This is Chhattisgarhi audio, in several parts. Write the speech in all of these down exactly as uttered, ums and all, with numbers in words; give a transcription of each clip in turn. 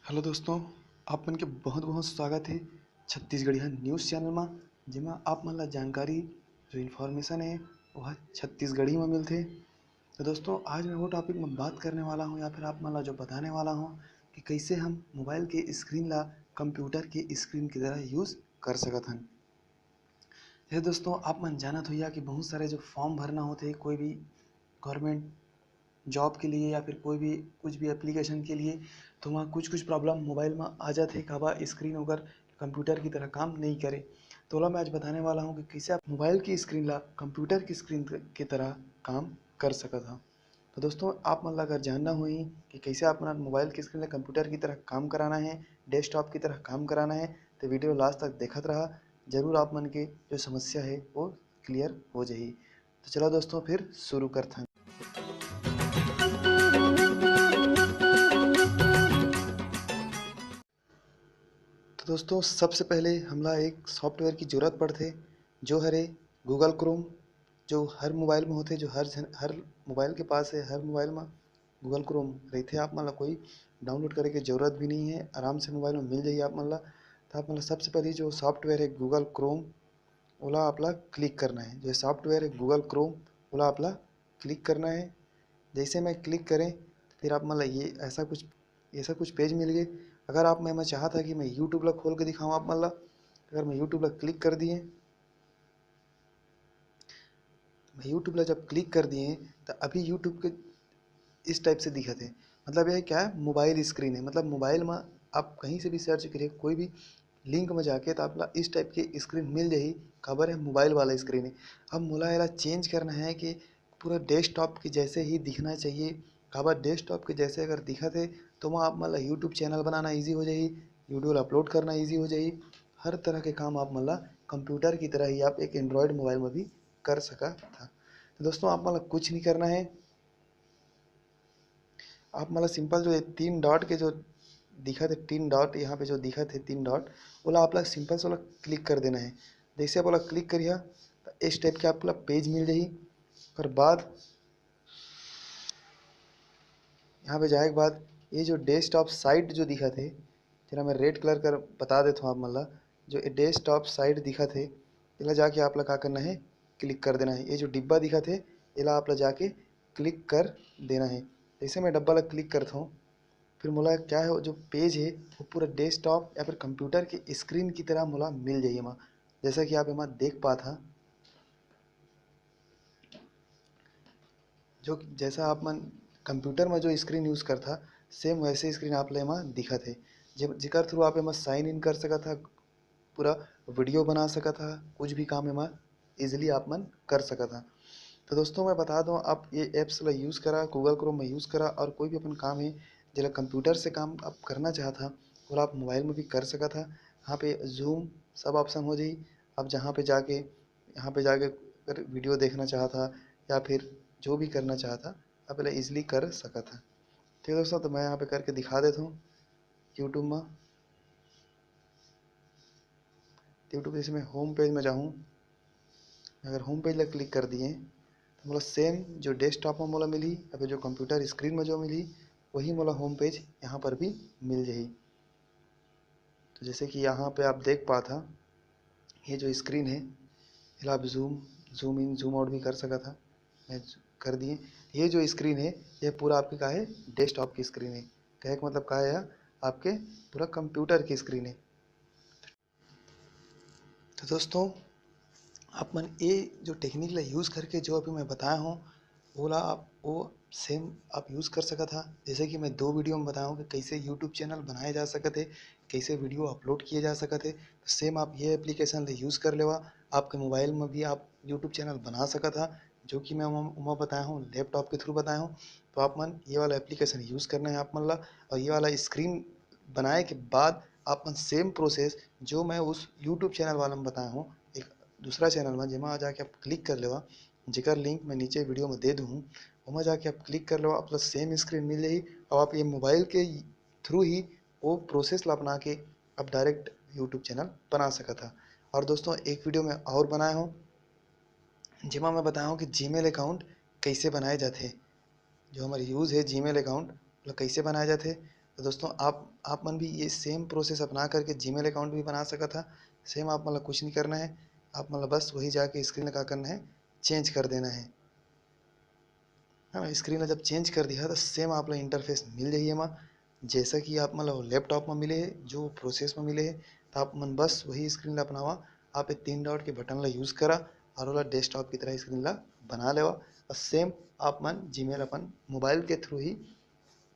हेलो दोस्तों, आप मन के बहुत बहुत स्वागत है छत्तीसगढ़िया न्यूज़ चैनल मा, जेमा आप मन ला जानकारी, जो इन्फॉर्मेशन है, वह छत्तीसगढ़ी मा मिलथे। तो दोस्तों, आज मैं वो टॉपिक में बात करने वाला हूँ या फिर आप मन ला जो बताने वाला हूँ कि कैसे हम मोबाइल के स्क्रीन ला कंप्यूटर के स्क्रीन की तरह यूज़ कर सकत हन। जैसे दोस्तों, आप मन जानत होइया कि बहुत सारे जो फॉर्म भरना होते हैं कोई भी गवर्नमेंट जॉब के लिए या फिर कोई भी कुछ भी एप्लीकेशन के लिए, तो वहाँ कुछ कुछ प्रॉब्लम मोबाइल में आ जाते हैं, काबा स्क्रीन ओकर कंप्यूटर की तरह काम नहीं करे। तो ओला मैं आज बताने वाला हूँ कि कैसे आप मोबाइल की स्क्रीन ला कंप्यूटर की स्क्रीन की तरह काम कर सकत हा। तो दोस्तों, आप मन ला अगर जानना होही कि कैसे आप मन मोबाइल की स्क्रीन ला कंप्यूटर की तरह काम कराना है, डेस्कटॉप की तरह काम कराना है, तो वीडियो लास्ट तक देखत रहा। जरूर आप मन के जो समस्या है, वो क्लियर हो जाही। तो चलो दोस्तों, फिर शुरू करथन। तो दोस्तों, सबसे पहले हमला एक सॉफ्टवेयर की जरूरत पड़थे, जो हरे गूगल क्रोम, जो हर मोबाइल में होथे, जो हर जन, हर मोबाइल के पास है, हर मोबाइल में गूगल क्रोम रहिथे। आप मन ला कोई डाउनलोड करे के जरूरत भी नहीं है, आराम से मोबाइल में मिल जाही आप मन ला। तो आप मन ला सबसे पहले जो सॉफ्टवेयर है गूगल क्रोम, ओला आप ला क्लिक करना है। जो सॉफ्टवेयर है गूगल क्रोम, ओला आप ला क्लिक करना है। जैसे मैं क्लिक करें, तो फिर आप मन ला ये ऐसा कुछ, ऐसा कुछ पेज मिल गए। अगर आप, मैं, मैं चाहत हा कि मैं यूट्यूब ला खोल के दिखाऊँ आप मन ला, अगर मैं यूट्यूब ला क्लिक कर दिए, मैं यूट्यूब ला जब क्लिक कर दिए, तो अभी यूट्यूब के इस टाइप से दिखत है। मतलब ये क्या है, मोबाइल स्क्रीन है। मतलब मोबाइल में आप कहीं से भी सर्च करिए, कोई भी लिंक में जाके, तो आप ला इस टाइप के स्क्रीन मिल जाही। काबर है, मोबाइल वाला स्क्रीन है। अब मोला एला चेंज करना है कि पूरा डेस्कटॉप के जैसे ही दिखना चाहिए। काबर डेस्कटॉप के जैसे अगर दिखत है, तो वहाँ आप मन ला यूट्यूब चैनल बनाना ईजी हो जाही, वीडियो ला अपलोड करना ईजी हो जाही। हर तरह के काम आप मन ला कंप्यूटर की तरह ही आप एक एंड्रॉयड मोबाइल में भी कर सकत हा। तो दोस्तों, आप मन ला कुछ नहीं करना है। आप मन ला सिंपल जो ये तीन डॉट के जो दिखत है, तीन डॉट यहाँ पे जो दिखत है, तीन डॉट, ओला आप ला सिंपल से ओला क्लिक कर देना है। जैसे आप ओला क्लिक करिहा, तो इस टाइप के आप ला पेज मिल जाही। ओकर बाद यहाँ पे जाए के बाद ये जो डेस्कटॉप साइट जो दिखत है, जेला मैं रेड कलर कर बता देत हूँ आप मन ला, जो ये डेस्कटॉप साइट दिखत है, एला जाके आप ला का करना है, क्लिक कर देना है। ये जो डिब्बा दिखत है, एला आप ला जाके क्लिक कर देना है। जैसे मैं डब्बा ला क्लिक करत हूँ, फिर मोला क्या है, जो पेज है, वो पूरा डेस्कटॉप या फिर कंप्यूटर के स्क्रीन की तरह मोला मिल जाही एमा। जैसा कि आप एमा देख पात हा, जो जैसा आप मन कंप्यूटर में जो स्क्रीन यूज़ करथा, सेम वैसे स्क्रीन आप ला एमा दिखत है, जे-, जेकर थ्रू आप एमा साइन इन कर सकत हा, पूरा वीडियो बना सकत हा, कुछ भी काम एमा ईजीली आप मन कर सकत हा। तो दोस्तों, मैं बता दूँ, आप ये ऐप्स ला यूज़ करा, गूगल क्रोम में यूज़ करा, और कोई भी अपन काम है, जेला कंप्यूटर से काम आप करना चाहत हा, ओला आप मोबाइल में भी कर सकत हा। यहाँ पे जूम सब ऑप्शन हो जाही। आप जहाँ पे जाके, यहाँ पे जाके अगर वीडियो देखना चाहत हा या फिर जो भी करना चाहत हा, आप एला ईजीली कर सकत हा। ठीक है दोस्तों, तो मैं यहाँ पे करके दिखा देता हूँ यूट्यूब में। यूट्यूब जैसे मैं होम पेज में जाऊँ, अगर होम पेज ला क्लिक कर दिए, तो मोला सेम जो डेस्कटॉप में मोला मिली, या फिर जो कंप्यूटर स्क्रीन में जो मिली, वही मोला होम पेज यहाँ पर भी मिल जाही। तो जैसे कि यहाँ पे आप देख पात हा, ये जो स्क्रीन है, एला आप zoom, zoom in, zoom out भी कर सकत हा। मैं कर दिए। ये जो स्क्रीन है, ये पूरा आपके का है, डेस्कटॉप की स्क्रीन है। कहे का मतलब का है, आपके पूरा कंप्यूटर की स्क्रीन है। तो दोस्तों, आप मन ये जो टेक्निक ला यूज़ करके जो अभी मैं बताया हूँ, ओला आप, वो सेम आप यूज़ कर सकत हा। जैसे कि मैं दो वीडियो में बताया हूँ कि कैसे यूट्यूब चैनल बनाए जा सकत है, कैसे वीडियो अपलोड किए जा सकत है, तो सेम आप ये एप्लीकेशन ला यूज़ कर लेवा। आपके मोबाइल में भी आप यूट्यूब चैनल बना सकत हा, जो कि मैं उमा, उमा बताया हूँ, लैपटॉप के थ्रू बताया हूँ। तो आप मन ये वाला एप्लीकेशन यूज़ करना है आप मन ला, और ये वाला स्क्रीन बनाए के बाद आप मन सेम प्रोसेस जो मैं उस यूट्यूब चैनल वाला में बताया हूँ, एक दूसरा चैनल में, जेमा जाके आप क्लिक कर लेवा, जेकर लिंक मैं नीचे वीडियो में दे दूँ, ओमा जाके आप क्लिक कर लेवा, आप ला सेम स्क्रीन मिल जाही। अब आप ये मोबाइल के थ्रू ही वो प्रोसेस ला अपना के आप डायरेक्ट यूट्यूब चैनल बना सकत हा। और दोस्तों, एक वीडियो मैं और बनाया हूँ, जेमा मैं बताया हूँ कि जीमेल अकाउंट कैसे बनाए जाथे, जो हमारे यूज़ है जीमेल अकाउंट, ओला कैसे बनाए जाथे, तो दोस्तों, आप आप मन भी ये सेम प्रोसेस अपना करके जीमेल अकाउंट भी बना सकत हा। सेम आप मन ला कुछ नहीं करना है, आप मन ला बस वही जाके स्क्रीन ला का करना है, चेंज कर देना है, है ना। स्क्रीन ला जब चेंज कर दिया तो सेम आप ला इंटरफेस मिल जाही एमा, जैसा कि आप मन ला लैपटॉप में मिले है, जो प्रोसेस में मिले है, तो आप मन बस वही स्क्रीन ला अपनावा। आप ये तीन डॉट के बटन ला यूज़ करा और ओला डेस्कटॉप की तरह स्क्रीन ला बना लेवा। और सेम आप मन जीमेल अपन मोबाइल के थ्रू ही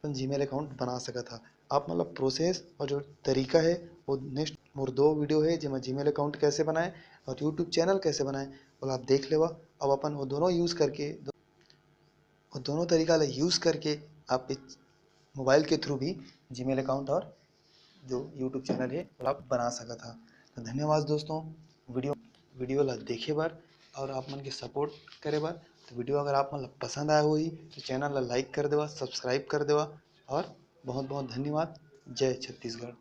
अपन जीमेल अकाउंट बना सकत हा। आप मतलब प्रोसेस और जो तरीका है, वो नेक्स्ट मोर दो वीडियो है, जेमा जीमेल अकाउंट कैसे बनाए और यूट्यूब चैनल कैसे बनाए, वो आप देख लेवा। अब अपन वो दोनों यूज़ करके, वो दोनों तरीका ला यूज़ करके आप इस मोबाइल के थ्रू भी जीमेल अकाउंट और जो यूट्यूब चैनल है, वो आप बना सकत हा। तो धन्यवाद दोस्तों, वीडियो वीडियो ला देखे बर और आप मन के सपोर्ट करे बर। तो वीडियो अगर आप मन ला पसंद आया होही तो चैनल ला लाइक कर देवा, सब्सक्राइब कर देवा और बहुत बहुत धन्यवाद। जय छत्तीसगढ़।